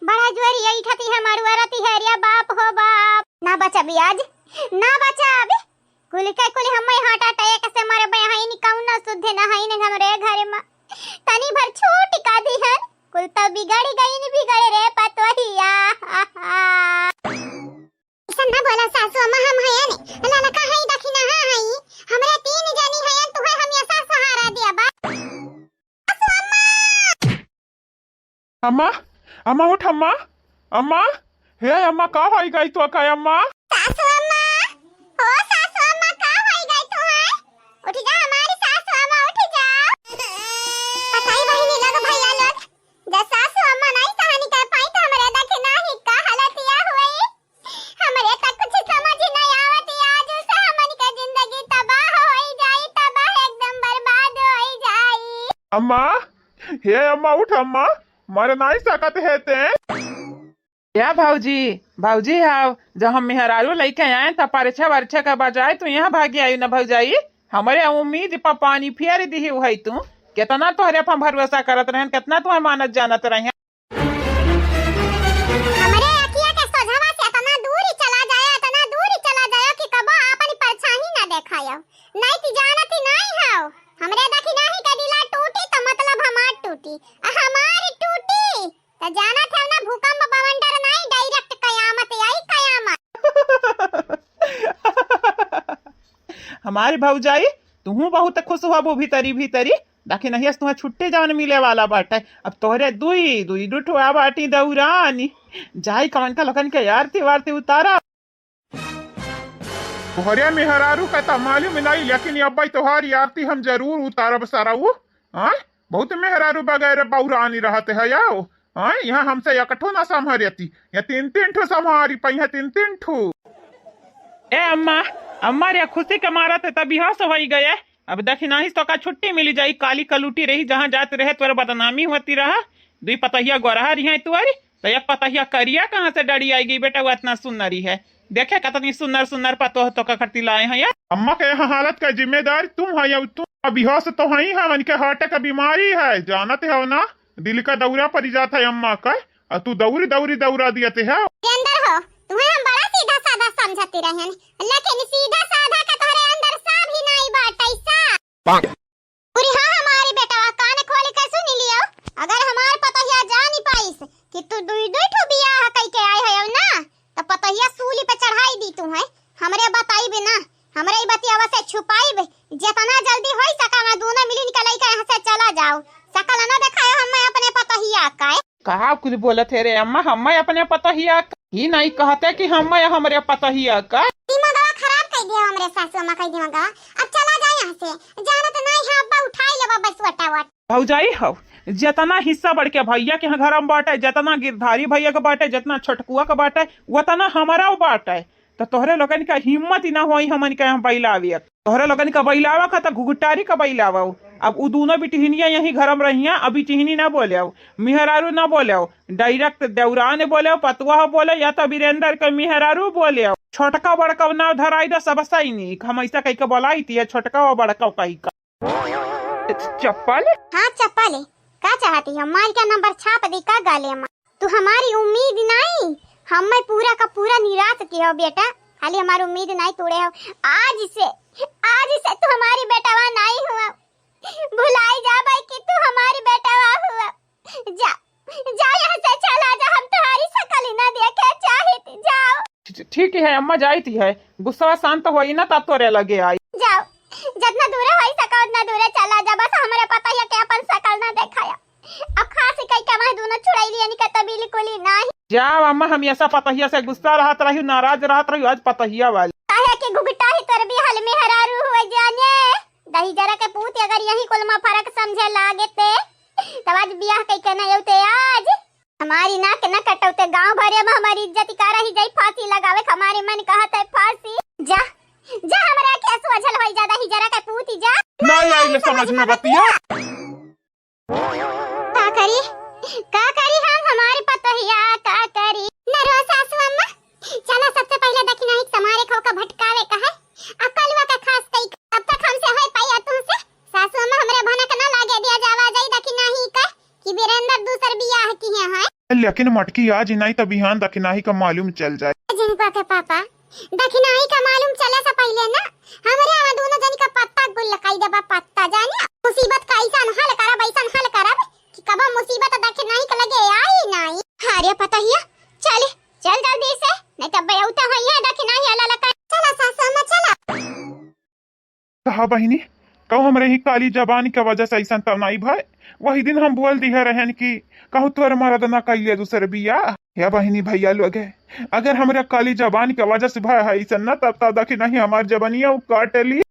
बड़ा जोरी ऐठती है, मरुआ रती है, अरे बाप हो बाप। ना बचबी आज, ना बचबी। कुल के कुल हमें heart attack से मरबे हईन, कौनो सुध ना हईन हमरे घर में। तनी भर छूट का दिहन, कुल तो बिगड़ गईन, बिगड़ रे पतोहिया। ऐसन ना बोला सासू अम्मा, हम हयन, ललका हई, दखिनहा हई, हमरे तीन जनी हयन, तुहे हम ऐसा सहारा दिया बा। सासू अम्मा! अम्मा, अम्मा उठ अम्मा, अम्मा, हे अम्मा, का होई गई तो का अम्मा? सासू अम्मा, ओ सासू अम्मा, का होई गई तुहे? उठ जा हमारी सासू अम्मा, उठ जा। बताई बहिनी लोग, भैया लोग, जब सासू अम्मा नहीं सहनी कर पाई तो हमरे दखिनहा ही का हालतिया हुई। हमरे त कुछ समझ नहीं आवत, आज से हमन के जिंदगी तबाह होई जाई, तबाह एकदम बर्बाद होई जाई। अम्मा, हे अम्मा उठ अम्मा, मर नहीं सकत है ते। या भौजी, भौजी हाव, जब हम मेहरारू लइके आए त परछा वरछा का बजाय तू यहाँ भागी आई न भौजाई। हमरे उम्मीद पर पानी फेर दिही है तू। कितना तोहरे पर भरोसा करत रहन, कितना तुम्हें मानत जानत रहन। हमरे अखिया के सोझवा से इतना दूर ही चला जाए, इतना दूर ही चला जाए कि कबो आपन परछाई ना देखायो। नहीं ती जानत ही नहीं हो, हमरे दखिनहा ही के दिला टूटी तो मतलब हमार टूटी, आ हमार टूटी तो जानत है ना, भूकंप बवंडर नहीं, direct कयामत आई, कयामत। हमारी भौजाई, तुहूँ बहुत खुश हुआ वो भीतरी भीतरी, दखिनहिया से तुहें छुट्टी जवन मिले वाला बाटे। अब तोहरे दुई, दुई दुठवा बाटी दौरानी। जाई कवन का लोगन के आरती वारती उतारा। तोहरे मेहरारू का त मालूम नहीं, लेकिन अब्बई तोहारी आरती हम जरूर उतारब सरऊ। हाँ, बहुत मेहरारू बगैर बौरानी रहत है याओ। हाँ, यहाँ हमसे एकठो ना संभरती, या तीन तीन ठो संभारी पई है, तीन तीन ठो। ए अम्मा, अम्मा रे खुशी के मारा ते तब बेहोश होई गए। अब दखिनही से तोका छुट्टी मिली जाई, काली कलूटी रही, जहाँ जात रहे तोर बदनामी होती रहा। दुई पतहिया गोरहा रही है तुअरी, तो एक पतहिया करिया कहाँ से डड़ी आई गई बेटा, वो इतना सुन्नरी है। देखे कतनी सुन्नर सुन्नर पतोह तोका खरती लाए हैं यार। अम्मा के यहाँ हालत का जिम्मेदार तुम है या तुम? अब बेहोश तो है ही है, उनके heart का बीमारी है, जानत हो ना, दिल का दौरा पड़ी जाता है अम्मा का। आ तू दौरी दौरी दौरा दिया ते है। वीरेंद्र हो, तुम्हें हम बड़ा सीधा साधा समझती रहन, लेकिन सीधा साधा का तोहरे अंदर सा भी नहीं बाटे सा। पूरी हाँ हमारी बेटवा, कान खोल के सुन लियो, अगर हमार पतोहिया जानी पाइस कि तू दुई दुई ठो बियाह कई के आए हो ना, तो पतोहिया सूली पे चढ़ाई दी तू है। हमरे बताई बिना, हमरे ई बतियावा से छुपाई बे, जितना जल्दी होई सका ना दोनों मिलिन के लइका यहाँ से चला जाओ। सकल ना देखायो हमें अपने पतोहिया का। कहा कुछ बोलत है रे अम्मा, हमें अपने पतोहिया का? ही नहीं कहते कि हमें हमरे पतोहिया का। दिमागवा खराब कर दिया हमरे सासू अम्मा का दिमागवा। अब चला जाए यहाँ से, जानत नहीं है अब्बा उठाई लेबा बस वटावट। भौजाई हो, जितना हिस्सा बढ़ के भैया के घर में बाटे, जितना गिरधारी भैया के बाटे, जितना छोटकुआ के बाटे, उतना हमारा बाटे। तो तोहरे लोगन का हिम्मत ही ना होई हमन के यहाँ बैलावे। तोहरे लोगन का बैलावा का तो घुघटारी का बैलावा। अब उ दूनो बिटिहनिया यही घर में रहिया, अब बिटिहनी ना बोलेउ, मेहरारू ना बोलेउ, direct देवरान बोलेउ, पतोह बोलेउ, या तो वीरेंद्र के मेहरारू बोलेउ। छोटका बड़का नाव धराई दे, सब सही नीक। हम ऐसा कही के बोलाई थी, छोटका और बड़का कही का। चप्पल? हाँ, चप्पल है। का चाहती हो? मार के नंबर छाप दी का गाले में? तू हमारी उम्मीद नहीं, हमें पूरा का पूरा निराश किया हो बेटा। खाली हमारी उम्मीद नहीं तोड़े हो। आज से, आज से तू हमारी बेटवा नहीं हुआ। भुलाई जा भाई कि तू हमारी बेटवा हुआ। जा, जा यहाँ से चला जा, हम तुम्हारी शकल ही ना देखे चाहित, जाओ। ठी-, ठीक है अम्मा, जाइत है, गुस्सा शांत होई ना तब तोरे लगे आई। जाओ, जितना दूर होई सका उतना दूर चला जा, बस हमारे पतोहिया के अपन शकल ना देखाया। अब खासी कई के वहाँ दोनों छुड़ैली यानी के तो बिल्कुल ही नहीं। जाओ अम्मा, हमेशा पतोहिया से गुस्सा रहत रही, नाराज रहत रही, आज पतोहिया वाली। काहे के घुघटा ही तोर बिहाल मेहरारू हुए जाने। दही जरा के पूत अगर यही कुल में फर्क समझे लागे ते, तब आज बियाह कई के ना अउते आज। हमारी नाक न कटौते गाँव भरे में हमारी इज्जत का रही जाई, फांसी लगावे के हमारे मन कहत है फांसी। जा, जा हमरा के सोझल होई जा दही जरा के पूत जा। नहीं आई ले समझ में बतिया। का करी, का करी हम हमारी पतोहिया, का करी? न रो सासू अम्मा, चला सबसे पहले दखिनाही के समारे खाओ का भटकावे का है, अकलवा का खास कई, अब तक हमसे होई पाई तुमसे? सासू अम्मा हमरे भनक न लागे दिया जावा जाई दखिनाही का, कि वीरेंद्र दूसर बियाह किहे हैं। लेकिन मटकी आज नहीं तो बिहान दखिनाही का मालूम चल जाए। जिनको के पापा, दखिनाही का मालूम चले से पहले ना, हमरे आवा दोनों जनी का पत्ता गुल कई देबा पत्ता, जाने? मुसीबत का ऐसन हल करब, ऐसन हल करब कि कबो मुसीबत दखिनाही के लगे आई नहीं। अरे पतोहिया, चल, चल जल्दी से, नहीं तब बेउता होई है दखिनाही वाला लका। चला सासू अम्मा, चला। कहा बहिनी, कहू हमरे ही काली जबान के वजह से ऐसन तो नहीं भय। वही दिन हम बोल दिहे रहन कि कहू तोर मरद ना कैले दूसर बियाह। हे बहिनी भैया लोग, अगर हमरे काली जबान के वजह से भय है ऐसन ना, तब तो दखिनाही हमार जबनिया उ काट ली।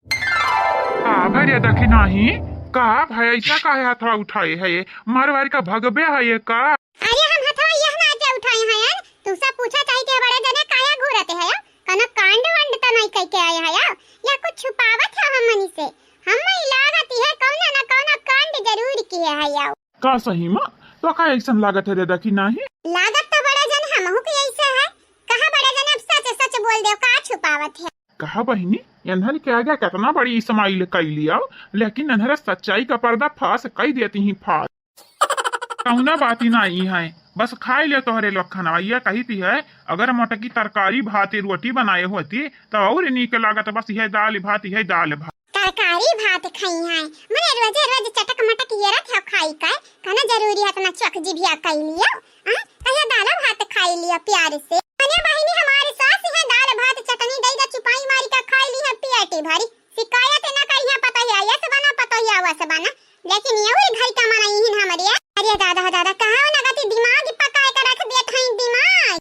का भय रे दखिनाही, का भय, ऐसा काहे हथवा उठाए है ये? मारवार का भगबे है ये का? अरे हम हथवा यह ना के उठाए हैं, तू सब पूछा चाहिए कि बड़े जने काया घूरते हैं, कनो कांड वांड तो नहीं कह के आए हैं या कुछ छुपावत है हमनी से? हम ही लागत है कौना ना कौना कांड जरूर किए है याओ। का सही में? तो का ऐसन लागत है रे दखिनाही? लागत तो बड़े जन हमहू के ऐसे है, कहा बड़े जन अब सच सच बोल दे, का छुपावत है? कहा बहिनी, एन्हन के आगे केतना बड़ी इस्माइल कई लिया, लेकिन एन्हरे सच्चाई का पर्दा फाश कई देती ही फाश। कौना बाती नाई है, बस खाई ले तोहरे लोग खाना। ये कही थी है, अगर मोटकी तरकारी भात रोटी बनाए होती तो और नीक लागत, बस यह दाल भात, यह दाल भात। तरकारी भात खाई है, मने रोजे रोज चटक मटक ये रख खाई का, कना जरूरी है इतना चोख जिभिया कई लिया? हाँ, कहिया दाल भात खाई लिया प्यार से। मने बहिनी हमारे सास है, दाल भात चटनी दई दा चुपाई मारी का खाई ली है पेट भरी। शिकायत ना करिया पतोहिया यस बना, पतोहिया वस बना, लेकिन ये घर का मना ही हमारे। अरे दादा दादा, कहाँ ना गति दिमाग पकाए का रख देत है दिमाग।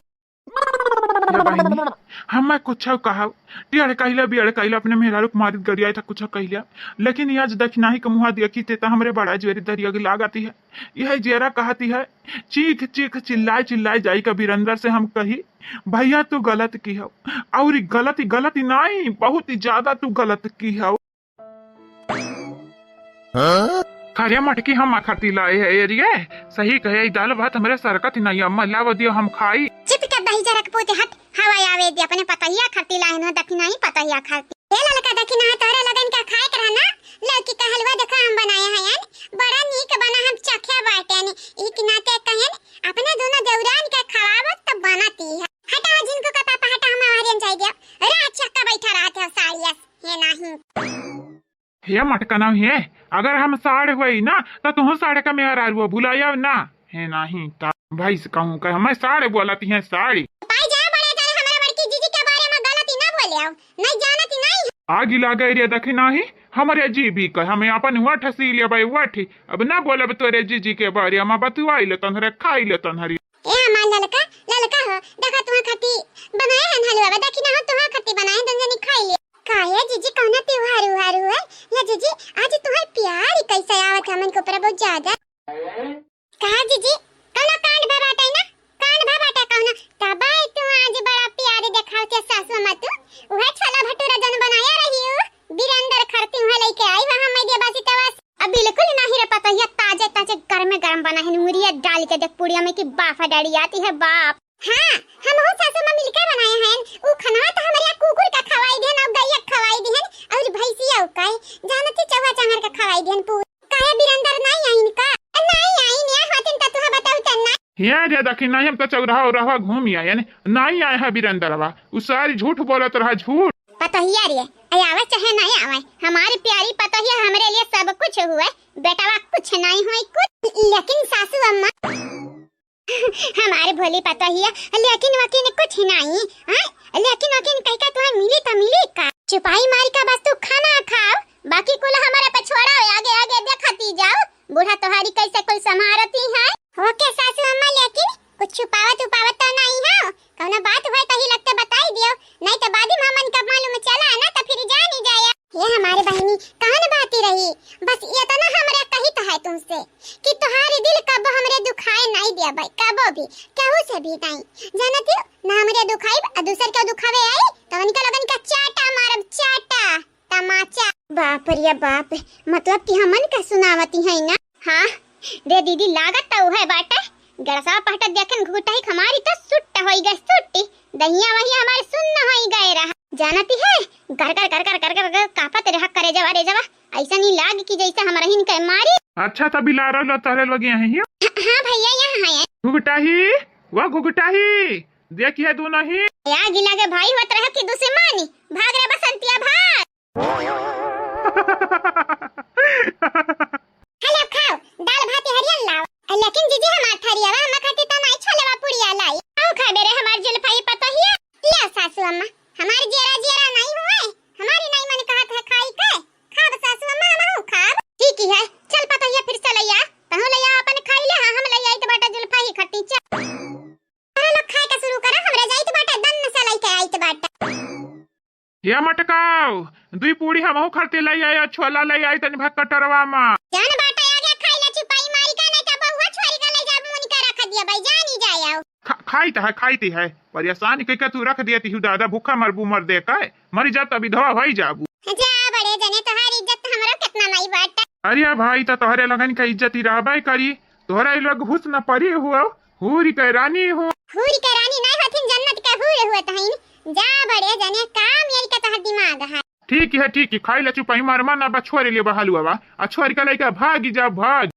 ए बहिनी, हम्मे कुछ कहब, टेढ़ कहिला, बियढ़ कहिला, अपने मेहरारू के मारित गरियाई था कुछ कहिला, लेकिन ये आज दखिनाही के मुहा देखी थे तो हमरे बड़ा जोरी दरिया के लागती है। यह जेरा कहती है, चीख चीख चिल्लाए चिल्लाए जाई का वीरेंद्र से हम कही, भैया तू गलत की हो, और गलत गलत नहीं, बहुत ही ज्यादा तू गलत की हो। हाँ? खरिया मटकी हम खरती लाए है एरिया। सही कहे, ई दाल भात हमरे सरकत ही नहीं, अम्मा लाव दियो हम खाई। चित के दही जरक पोते हट, हवा आवे दे, अपने पतोहिया खरती लाए न, दखिनाही पतोहिया खरती। हे ललका दखिनाही तोहरे लगन के खाए के रहना, लौकी का हलवा देखा हम बनाए हैं यान, बड़ा नीक बना, हम चखे बाटे ने, ई के नाते कहन, अपने दोनों देवरान के खवावत तो बनती है। हटा जिनको का पापा हटा, हम हरियन जाए गया, रात चक्का बैठा रहत है साड़िया से, हे नहीं। हे मटकनव हे, अगर हम साढ़ हुई ना, तो तुहू साढ़ का मेहरारू भुलायव ना। हे नाही, ता भैंस कहूँ का, हमें साढ़ बोलती हैं, साढ़ी। पाई जाए बड़े जाने हमारे बड़की जीजी के बारे में गलती ना बोले आओ, नहीं जानती नहीं। आगी लागे रे दखिनाही, हमरे जीभी का, हमें अपन वठ सी लेबै वठ। अब ना बोलब तोरे जीजी के बारे में, बतुआई ले तन्हरे, खाई ले तन्हरी। ए हमार ललका, ललका हो, देखा तुहा खाती बनाए हैं हलवा, देखी ना हो तुहा खाती बनाए, दोनों जनी खाई ले। काहे जीजी, कौना त्योहार उहार हुए? या जीजी, आज तुहार प्यार कैसे आवत हमन के ऊपर बहुत ज्यादा। कहा जीजी, कौना कांड भा बाटे ना? कांड भा बाटे कौना? तबाई तू आज बड़ा प्यार देखावते सासु अम्मा तू। उहे छोला भटूरा जन बनाया रही हो। याती है बाप। हाँ, हमहू सासू माँ मिलके बनाए हैं। उ खनवा तो हमरे कुकुर का खवाई दिहन और गैया का खवाई दिहन और भैंसिया का, जानती, चौहा चांगर का खवाई दिहन पूरा। काहे बिरंदर नाई आइन का? नाई आइन, या होतिन त तुहा बताऊ त ना। हिया रे दखिना, हम तो चौराहा उराहा घूम आए, नाई आए है बिरंदरवा। उ सारी झूठ बोलत रहा, झूठ। पतोहिया रे, आवे चाहे नाई आवे, हमारी प्यारी पतोहिया हमरे लिए सब कुछ हुए, बेटवा कुछ नाई हुए कुछ। लेकिन सासू अम्मा, हमारे भोली पतोहिया, लेकिन वकिन कुछ नाई, हाँ? लेकिन वकिन कह के तुम्हें मिली तो मिली का? चुपाई मारी का बस तू खाना खाओ, बाकी कुल हमारे पे छोड़ा, आगे आगे देखती जाओ, बूढ़ा तोहारी कैसे कुल संभारती है। ओके सासू अम्मा, लेकिन कुछ छुपावत उपावत तो नाई है, कौनो बात होए तही लगते बताई दियो, नाई तो बाद में हमन का मालूम चला ना तो फिर जानी जाया। ये हमारे बहिनी, कौन बात ही रही, बस इतना हमरा कहित है तुमसे कि तोहारी दिल कबो हमरे दुखाए नाई दिया भाई, कबो भी, केहू से भी नाई। जानती हो, ना हमरे दुखाई, आ दूसर के दुखावे आई, तो उनका लोगन का चाटा मारब, चाटा, तमाचा। बाप रे बाप, मतलब कि हमन का सुनावती है ना? हाँ, रे दीदी, लागत तो उहे बाटे। गड़सवा पहटे देखन घुघुटाही हमारी तो सुट्ट होई गए, सुट्टी। दहिया वही हमारे सुन्न होई गए रहा। जानती है, कर कर कर कर कर कर कर कांपत रहा करे जवा रे जवा। ऐसा नहीं लाग कि जैसे हमरहिन के मारी। अच्छा, त बिलारा लो तोहरे लगे हैं, हियो? हाँ भैया, यहाँ है। घुघुटाही, वो घुघुटाही, देखिए दोनों ही। या गिला के भाई होत रहे कि दुश्मनी। भाग रे बसंतिया, भाग। हेलो, खाओ, दाल भात हरियर लाओ। लेकिन जीजी, हमार थरियावा, हमार खातिर तो नाई छोलेवा पुड़िया लाई। आओ खा बेरे हमार जुल्फाई पतोहिया। ले सासू अम्मा, हमार जियरा जियरा नाई हुए, हमारी नाई मन कहत है खाई के। खाब सासू अम्मा, हमहू खाब। ठीक ही है, चल पतोहिया फिर से लैया, तहू लैया अपन खाई ले, हाँ, हम लैया तो बाटा जुल्फाई खट्टी, चल। अरे लोग खाए के शुरू करा, हमरा जाइत बाटा, दन से लैके आइत बाटा। या मटकाओ, दुई पूड़ी हमहू खातिर लई आई, छोला लई आई तनी भाग कटोरवा मा। जान बाटा आगे खाई ला चुपाई मारी का, नहीं तो बहुआ छोरी का ले जाब मुनि का रख दिया भाई, जानी जाए आओ। खा-, खाइत है, खाइत है, परेशान कइके तू रख दिया तिहु दादा, भूखा मरबू मर दे का, मरी जा त विधवा होई जाबू। जा बड़े जने, तोहार इज्जत हमरो कितना नाई बाटा। अरे भाई, त तोहरे लगन का इज्जत ही रहबे करी, तोहरा ई लोग हुस्न परी हुआ, हूर के रानी हो। हूर के रानी नाई होथिन, जन्नत के हूर हुआ तहिन। जा बड़े जने, काम यही का तोहर दिमाग है। ठीक है, ठीक है, खाई ला चुपाई मार, मार ना बा छोरे लिए बहालू बाबा, आ छोरी का लइका भागी जा, भाग।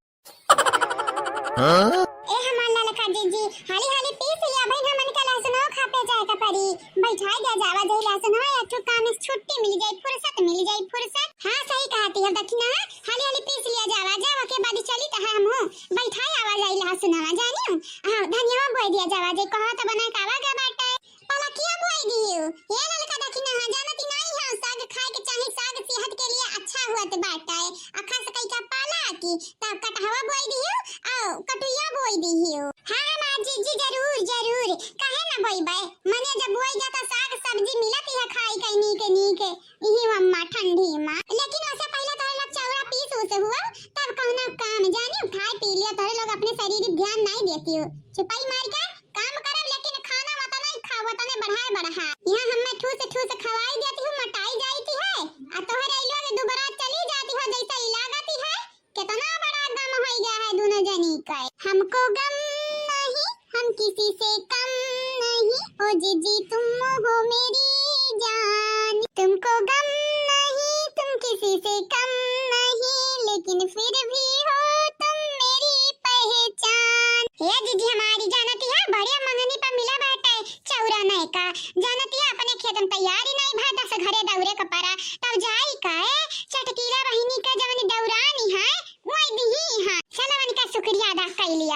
हाँ? ए हमार ललका जीजी, हाली हाली पीस लिया भाई, हमन का लहसुनो खा पे जाए का परी। बैठाई दे जावा जाई लहसुनो, एक ठो काम से छुट्टी मिल जाई, फुर्सत मिल जाई, फुर्सत। हाँ, सही कहती है दखिना, हाली हाली पीस लिया जावा, जावा के बाद चली त है हमहू। बैठाई आवा जाई लहसुनवा, जानी? हाँ, धनिया बोई दिया जावा जाई, कहा त बना के आवा गा बाटे। पलकिया बोई दियो। ये ललका दखिना, हाँ, जानती नाई है, साग खाए के चाही, साग सेहत के लिए अच्छा होत बाटे। आ खास कई का पाला की, तब कटहवा बोई दियो, आ कटुइया बोई दियो। हाँ, हमार जीजी, जरूर, जरूर। काहे ना बोईबे? मने जब बोई जाता साग सब्जी मिलत ही है खाए के नीक नीक, इही अम्मा ठंडी मा। लेकिन वैसे पहले तोरे लोग चौरा पीस उस हुआ, तब कौनो काम जानी, खाए पी लिया, तोरे लोग अपने शरीर ध्यान नाई देती हो। चुपाई मार के काम करब, लेकिन खाना वतने खाओ, वतने बढ़ाए बढ़ा। यहाँ हमें ठूस ठूस खवाई जाती हो, मोटाई जाती है, आ तोहरे इलवा के दुबरा चली जाती हो, जैसे ई लागती है। कितना बड़ा गम होई गया है दोनों जनी का। हमको गम नहीं, हम किसी से कम नहीं, ओ जीजी तुम हो मेरी जान। तुमको गम नहीं, तुम किसी से कम नहीं, लेकिन फिर भी हो तुम मेरी पहचान। हे जीजी हमारी, जानती है, बढ़िया मंगनी पर मिला बाटे चौरा नयका। जानती है, अपने खेत में तैयारी नहीं भा, दस घरे दौरे का परा, तब जाई का, ए, चटकीला बहिनी का जवन दौरानी है, वही दिही है। चलो, उनका शुक्रिया अदा कर लिया।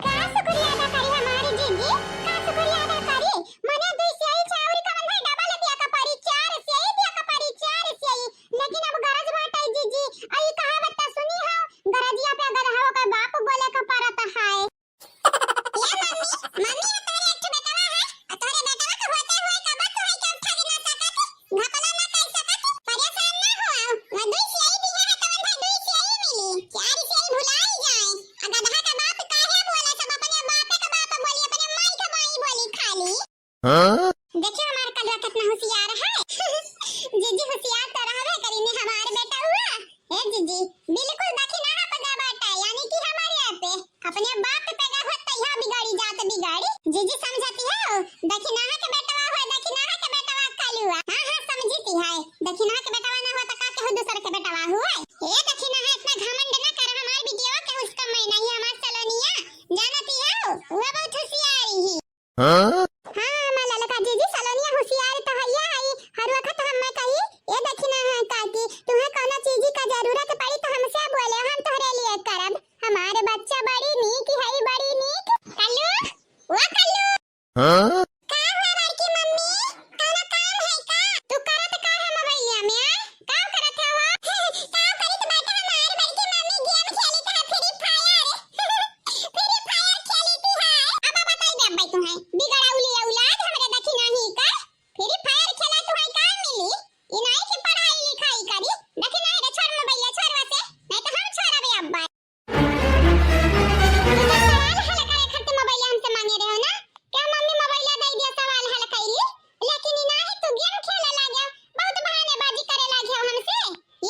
का शुक्रिया अदा करी हमारी जीजी? का शुक्रिया अदा करी? मने दुई सियाई चाउर का बंधा डबल दिया का परी, चार सियाई दिया का परी, चार सियाई। लेकिन अब गरज बाटे जीजी, आई कहावत त सुनी हो, गरजिया पे गदहो का बाप बोले का परत है। ए मम्मी, मम्मी, ये तोरे एक ठो बेटवा है, और तोरे बेटवा के होते हुए कबो तू है के उठा भी ना सकत, घपला ना कर सकत, परेशान ना हो, वो दुई सियाई दिया है, तवन भाई दुई सियाई मिली, चार सियाई भुलाई जाए। आ गदहा का बाप काहे बोले, सब अपने बापे का बाप बोली, अपने माई का माई बोली खाली। हाँ? देखियो हमार कलवा कितना होशियार है। जीजी होशियार तो रहबे करी ने हमार बेटा हुआ। हे जीजी, बिल्कुल दखिना पे गा बाटा, यानी कि हमारे यहाँ पे। अपने बाप पे गा होत तो यहाँ बिगाड़ी हाँ, हमार ललका जीजी सलोनिया होशियार तो हइया हई, हर वक्त हम्मे कही, "ए दखिना है काकी, तुम्हें कौनो चीज का जरूरत पड़ी तो हमसे बोले, हम तोहरे लिए करब। हमार बच्चा बड़ी नीक हई, बड़ी नीक।" कल्लू, ओ कल्लू। हाँ? का हुआ बड़की मम्मी? कौनो काम है का? तू करत का है मोबाइलिया में, आ? का करत हो? का करित बाटे हमार बड़की मम्मी, game खेलित है Free Fire। Free Fire खेलित है। अब बताई दे अब्बे तुम्हें, बिगड़ा उली औलाद, हमरे दखिना ही कर। Free Fire खेला तुम्हें का मिली? ई नहीं कि पढ़ाई लिखाई करी। दखिना रे, छोड़ मोबाइलिया, छोड़ वसे, नहीं तो हम छोड़बे अब्बे। तू तो सवाल हल करे खातिर मोबाइल हमसे मांगे रहे हो ना? क्या मम्मी मोबाइल दे दिया, सवाल हल कैली? लेकिन ई नाही तू game खेले लागे, बहुत बहानेबाजी करे लागे हो हमसे।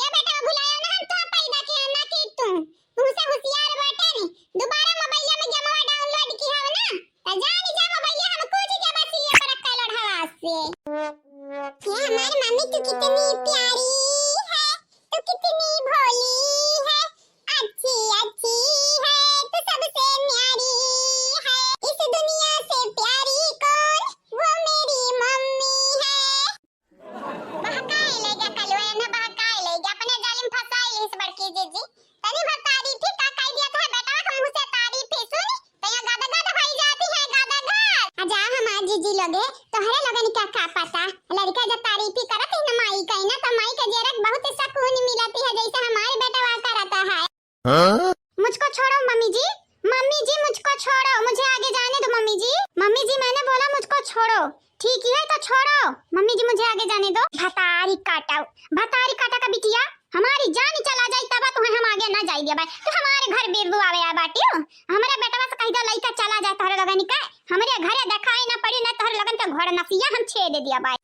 ये बेटा भुलायो ना, हम तो पैदा किया ना कि तू, तुमसे होशियार बाटे नी। दोबारा मोबाइल में game download की हो ना, तो जानी जा मोबाइल हम कुछ के बस ये पर रख के लड़ावा से। ये हमारी मम्मी तू कितनी प्यारी है, तू कितनी भोली है, अच्छी अच्छी है, तू सबसे न्यारी है, इस दुनिया से प्यारी कौन, वो मेरी मम्मी है। बहकाए ले गया कलुआ, ना बहकाए ले गया, अपने जाल में फंसाए ले इस बड़की जीजी। तनी भर तारीफ ही का कह दिया था बेटा, हम उसे तारीफ ही सुनी। तो यहाँ गदगद होई जाती है, गदगद। आ जा हमार जीजी लोगे, तोहरे लोगन का का पता, लड़का जब तारीफी करत ही न माई का, ना तो माई के जेरक बहुत सुकून मिलती है, जैसे हमारे बेटवा करता है। हाँ? मुझको छोड़ो मम्मी जी, मम्मी जी मुझको छोड़ो, मुझे आगे जाने दो मम्मी जी। मम्मी जी मैंने बोला मुझको छोड़ो। ठीक ही है तो छोड़ो मम्मी जी, मुझे आगे जाने दो। भतारी काटा, भतारी काटा का बिटिया, हमारी जान चला जाए तब तुम्हें हम आगे ना जाए दिया भाई। तो हमारे घर बेबू आवे आ बाटियो, हमारे बेटवा से कह दो लइका चला जाए तोहरे लोगन का, हमरे घरे देखाई ना पड़ी ना तोहरे लोगन का घोड़ नसिया हम छेद दिया भाई।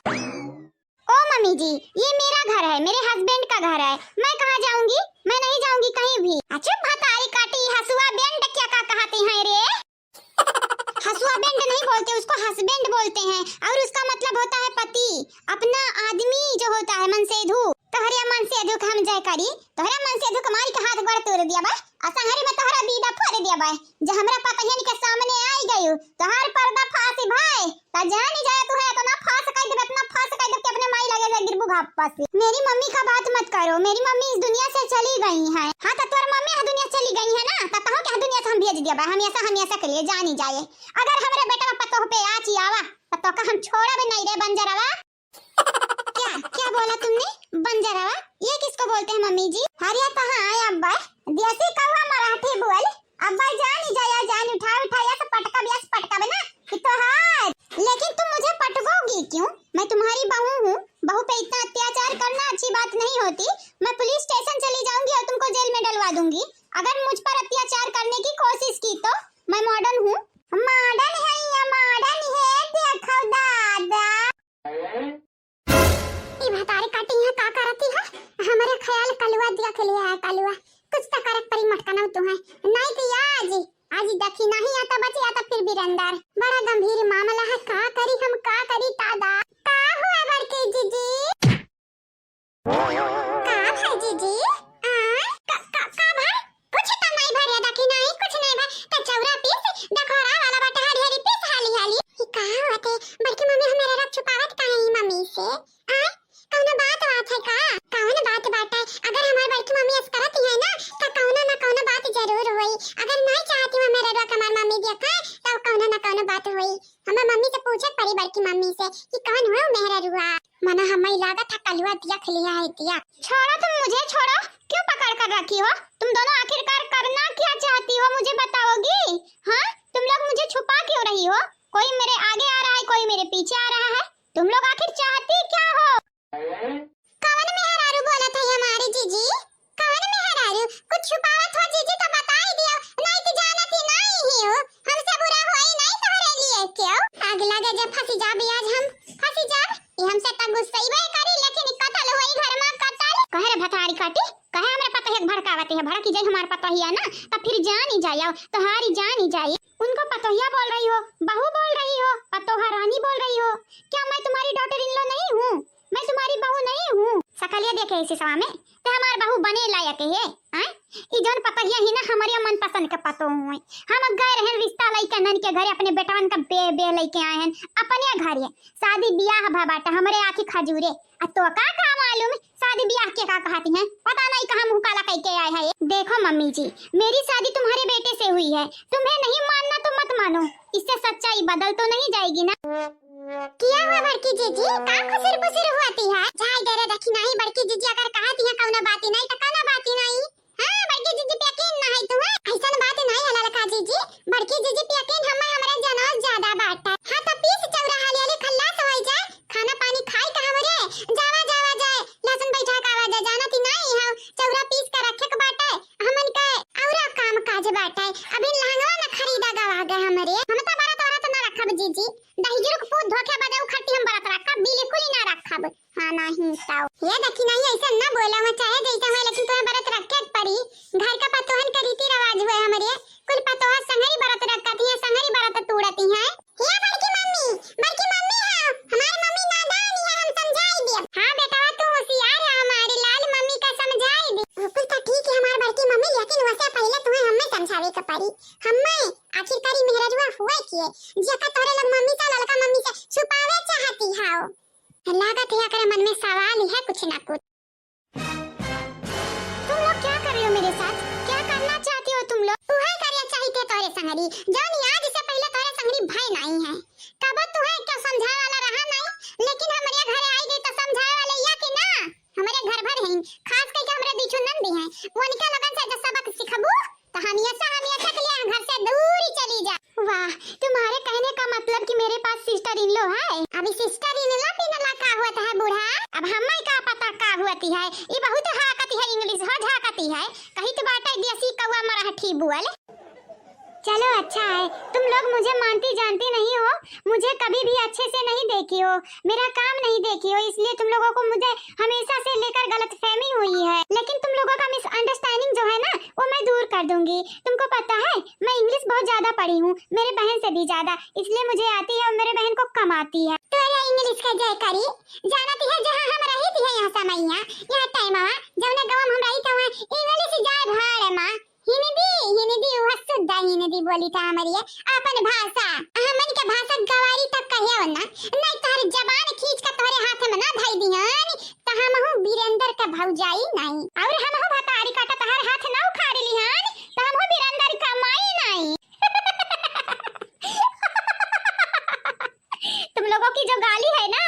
ओ मम्मी जी, ये मेरा घर है, मेरे husband का घर है, मैं कहाँ जाऊंगी? मैं नहीं जाऊंगी कहीं भी। अच्छा भतारी काटी हसुआ बेंड क्या का कहते हैं रे? हसुआ बेंड नहीं बोलते, उसको husband बोलते हैं और उसका मतलब होता है पति, अपना आदमी जो होता है मनसेधु। तोहरे मनसेधु के हम जय करी, तोहरे मनसेधु के मारी के हाथ गोड़ तोड़ दिया बा, आ संगरी में तोहरा बीड़ा फोड़ दिया बा। जे हमरा पतहियन के सामने आई गयू, तोहार पर्दा फांसी भाई, त जानी जाए तू है इतना फांस कह देबे, इतना फांस कह देबे कि अपने माई लगे से गिरबू घापा से। मेरी मम्मी का बात मत करो, मेरी मम्मी इस दुनिया से चली गई हैं। हाँ तो तोर मम्मी इस दुनिया से चली गई है ना, तो तहु के दुनिया से हम भेज दिया बा, हमेशा हमेशा के लिए जानी जाए। अगर हमरे बेटवा पतोह पे आँच आवा, तो तोका हम छोड़ब नहीं रे बंजरवा। क्या, क्या बोला तुमने? बंजरवा? ये किसको बोलते हैं मम्मी जी? अरे कहाँ है अब्बा? देसी कौवा मराठी बोल। अब्बा जानी जाया जान उठा उठा यस पटकब यस पटकब ना कि तोहार। लेकिन तुम मुझे पटकोगी क्यों? मैं तुम्हारी बहू हूँ। बहू पे इतना अत्याचार करना अच्छी बात नहीं होती। मैं पुलिस स्टेशन चली जाऊंगी और तुमको जेल में डलवा दूंगी। अगर मुझ पर अत्याचार करने की कोशिश की तो। मैं मॉडर्न हूँ। मॉडर्न है या मॉडर्न है, देखो दादा। ई भतारी काटी है, का करती है? हमरे ख्याल कलुआ दिया के लिए है, कलुआ। कुछ तो करक परी मटकनऊ तू है। नहीं तो आज, आज देखी नहीं आता बची आता फिर बिरंदर। बड़ा गंभीर मामला है, का करी हम, का करी दादा? का हुआ बड़की जीजी? का भाई जीजी? आ? का, का, का भाई? कुछ तो नहीं भरिया देखी नहीं, कुछ नहीं भाई। तो चौरा पीस, डखोरा वाला बाटे हरी हरी पीस हाली हाली। ई का होते? बड़की मम्मी हमारे रख छुपावत काहे ई मम्मी से? आ? कौनो बात बात है का? कौन बात बात है? अगर हमार बड़की मम्मी ऐस करत ही है ना, तो कौनो ना कौनो बात जरूर होई। अगर नहीं चाहती हूँ मेरे रोक हमार मम्मी देखा, तो कौनो ना कौनो बात होई। हमार मम्मी से पूछे पड़ी बड़की मम्मी से कि कौन हो मेहरा रुआ। मना हमें लागत है कलुआ दिया खिलिया है दिया। छोड़ो तुम मुझे, छोड़ो। क्यों पकड़ कर रखी हो? तुम दोनों आखिरकार करना क्या चाहती हो, मुझे बताओगी? हाँ, तुम लोग मुझे छुपा क्यों रही हो? कोई मेरे आगे आ रहा है, कोई मेरे पीछे आ रहा है। तुम लोग आखिर चाहती क्या हो? कवन मेहरारू बोलत है हमारी जीजी? कवन मेहरारू? कुछ छुपावत हो जीजी तो बताई दियो, नहीं तो जानत ही नहीं ही हो। हमसे बुरा होई नहीं तोहरे लिए क्यों? आग लगे जब फंसी जाबी आज हम, फंसी जाब। ये हमसे तक गुस्सैबे करी, लेकिन ई कतल होई घर में कतल। कहे रे भतारी काटी, कहे हमरे पतोहिया के भड़कावत है, भड़की जाई हमार पतोहिया ना, तो फिर जानी जाई, तोहारी जानी जाई। उनको पतोहिया बोल रही हो, बहू बोल रही हो, पतोहा रानी बोल रही हो। क्या मैं तुम्हारी daughter in law नहीं हूँ? मैं तुम्हारी बहू नहीं हूँ? सकलिया देखे इसी सवा में, ते हमार बहू बने लायक है, हैं? ई जौन पतोहिया ही ना, हमरे मन पसंद के पतोह हुए। हम गए रहन रिश्ता लइके नन के घरे, अपने बेटवन का बे, बे लइके आए हैं अपने घरे। शादी बियाह भा बाटे, हमरे आँखी खजूरे। आ तो का, का मालूम शादी बियाह के का कहती हैं? पता नहीं कहाँ मुँह काला कइके आए हैं। देखो मम्मी जी, मेरी शादी तुम्हारे बेटे से हुई है, तुम्हें नहीं मानना तो मत मानो, इससे सच्चाई बदल तो नहीं जाएगी ना। किया हुआ बड़की जीजी, का खुसुर पुसुर हुआती है? जाए दे रे, देखी नहीं बड़की जीजी अगर कहती है कौनो बाती नहीं तो कौनो बाती नहीं। हाँ, बड़की जीजी पे यकीन ना है तुम्हें? ऐसन बात नहीं है ललका जीजी, बड़की जीजी पे यकीन हमें हमरे जनों ज्यादा बात है। हाँ, तो पीस चौरा हाली हाली खल्लास हो जाए, खाना पानी खाई का हमरे, जावा जावा जाए, लहसुन बैठा का आवा जाए, जाना थी नहीं हो, चौरा पीस के रखे के बाटे, हमन के औरा काम काज बाटे, अभी लहंगवा न खरीदा गवा गए हमरे, हम तो बरत औरत न रखब जीजी, दहिजरू के पूत धोखे बदे उखट्टी हम बरत रखब, बिल्कुल ही ना रखब। हाँ, नहीं तो। ये देखी नहीं, ऐसा ना बोला हुआ, चाहे जैसा हुआ, लेकिन तुम्हें बरत रखे के पड़ी। घर का पतोहन का रीति रिवाज हुए हमरे। कुल पतोह संगरी बरत रखती हैं, संगरी बरत तोड़ती हैं। ये बड़की मम्मी, बड़की मम्मी है, हमारी मम्मी नादान है, हम समझाई दिया। हाँ बेटा, तू होशियार है, हमारी लाल मम्मी का समझाई दी। वो कुल तो ठीक है हमारी बड़की मम्मी, लेकिन वैसे पहले तुम्हें हमें समझावे के पड़ी। हमें आखिर करी मेहरजुआ हुए किए, जेका तोरे लोग मम्मी से, ललका मम्मी से छुपावे चाहती हो। लागत है एकरे मन में सवाल ही है कुछ ना कुछ। तुम लोग क्या कर रहे हो मेरे साथ? क्या करना चाहती हो तुम लोग? उहे करे चाहिए तोरे संगरी, जौन आज से पहले तोरे संगरी भय नहीं है। कबो तुहे क्यों समझाए वाला रहा नहीं, लेकिन हमरे घरे आई गई तो समझाए वाले या कि ना? हमरे घर भर हैं, खास करके हमरे बिच्छू नंदी हैं, उनके लगन से जो सबक सिखबू तो हमेशा हमेशा के लिए घर से दूर ही चली जा। वाह, तुम्हारे कहने का मतलब कि मेरे पास sister in law है? अभी sister in law पिनला का होता है बूढ़ा? अब हमें का पता का होती है, ये बहुत हाकती है English हो झाकती है, कही तो बाटे देसी कौआ मराठी बोल। चलो अच्छा है, तुम लोग मुझे मानती जानती नहीं हो, मुझे कभी भी अच्छे से नहीं देखी हो, मेरा काम नहीं देखी हो, इसलिए तुम लोगों को मुझे हमेशा से लेकर गलतफहमी हुई है। लेकिन तुम लोगों का मिसअंडरस्टैंडिंग जो है ना, वो मैं दूर कर दूंगी। तुमको पता है, मैं English बहुत ज्यादा पढ़ी हूँ, मेरे बहन से भी ज्यादा, इसलिए मुझे आती है और मेरे बहन को कम आती है। तो ये English का जय करी, जानती है जहाँ हम रही थी यहाँ समैया, यहाँ टाइम आवा, जौने गाँव में हम रही थी वहाँ English जाए भाड़ माँ, हिंदी, हिंदी, वह शुद्ध हिंदी बोली था हमारी अपन भाषा। हमन के भाषा गवारी तक कहे ना, नहीं तोहरे जबान खींच के तोहरे हाथ में ना धई दिहन, त हमहू वीरेंद्र के भौजाई नहीं। और हमहू भतारी काटा तोहर हाथ ना उखाड़ लिहन, त हमहू वीरेंद्र का माई नहीं। तुम लोगों की जो गाली है ना,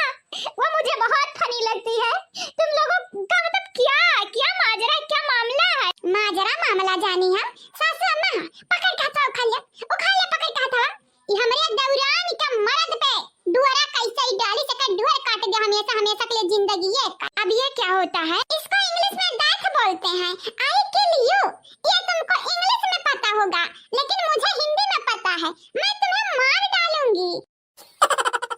वो मुझे बहुत funny लगती है। तुम लोगों का मतलब क्या, क्या माजरा, क्या मामला है? माजरा मामला जानी हम, सासू अम्मा, पकड़ के हथवा उखाड़ ले, उखाड़ ले पकड़ के हथवा। ये हमरे दौरान के मर्द पे डुअरा कैसे ही डाली से कर डुअर काट दे हमेशा, हमेशा के लिए जिंदगी ये। अब ये क्या होता है? इसको English में death बोलते हैं, I kill you। ये तुमको English में पता होगा, लेकिन मुझे हिंदी में पता है, मैं तुम्हें मार डालूंगी।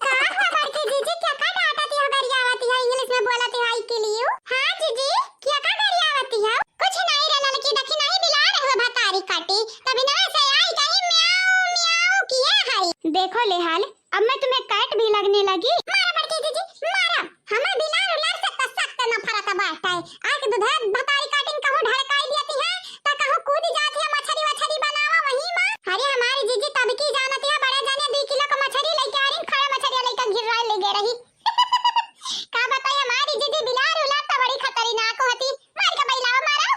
का हो बड़की जीजी, क्या का डांटत हो, गरियावत हो, English में बोलत हो, I kill you? हाँ जीजी, क्या का गरियावत हो? कुछ नहीं रे ललकी, देखी नहीं बिलार हो भतारी काटी, तभी ना से आई कहीं म्याऊ म्याऊ किए है। देखो लेहाल, अब मैं तुम्हें cat भी लगने लगी। मारा बड़की जीजी, मारा, हमें बिलार उलार से तो सख्त नफरत बाटे। आके दूधे भतारी काटिन कहूँ ढड़काई दियती है, त कहूँ कूद जात है मछरी वछरी बनावा वही माँ। अरे हमारी जीजी तब की जानत है, बड़े जने दुई किलो का मछरी लेके आ रही, खड़े मछरिया लेके गिर्राए ले गए रही। का बताई हमारी जीजी बिलार उलार तो बड़ी खतरनाक होती, मार के बैलावा मारा।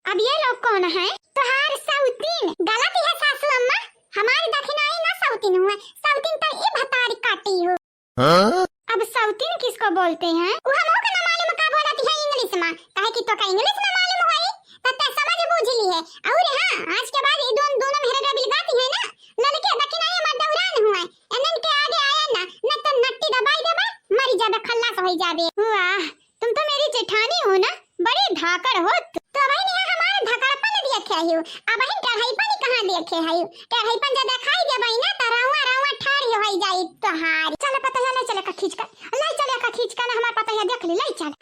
अब ये लोग कौन है? तोहार सौतीन। गलत है सासू अम्मा, हमारी दखिनाई ना सौतीन हुए, सौतीन तो ई भतारी काटी हो। हाँ? अब सौतीन किसको बोलते हैं? वो हमहू के ना मालूम का बोलत है English में, काहे कि तोका English में मालूम होई, त ते समझ बूझ ली है। और हाँ, आज के बाद ई दोन, दोनों मेहरे बिलगाती है ना, ललके दखिनाई में दौरान हुए, एनन के आगे आया ना, न तो नट्टी दबाई देबा, मरी जाबे, खल्लास होई जाबे। वाह, तुम तो मेरी जेठानी हो ना, बड़ी धाकड़ हो। तो वही नहीं हमारा धकड़पन देखे हो, अब वही टेढ़ाईपन कहाँ देखे हो? टेढ़ाईपन जब दिखाई देबई ना, तो रउआ, रउआ ठाढ़ होई जाई तोहार। चल पतोहिया, ले चले का खींच कर, ले चले का खींच कर ना, हमार पतोहिया देख ली, ले चल।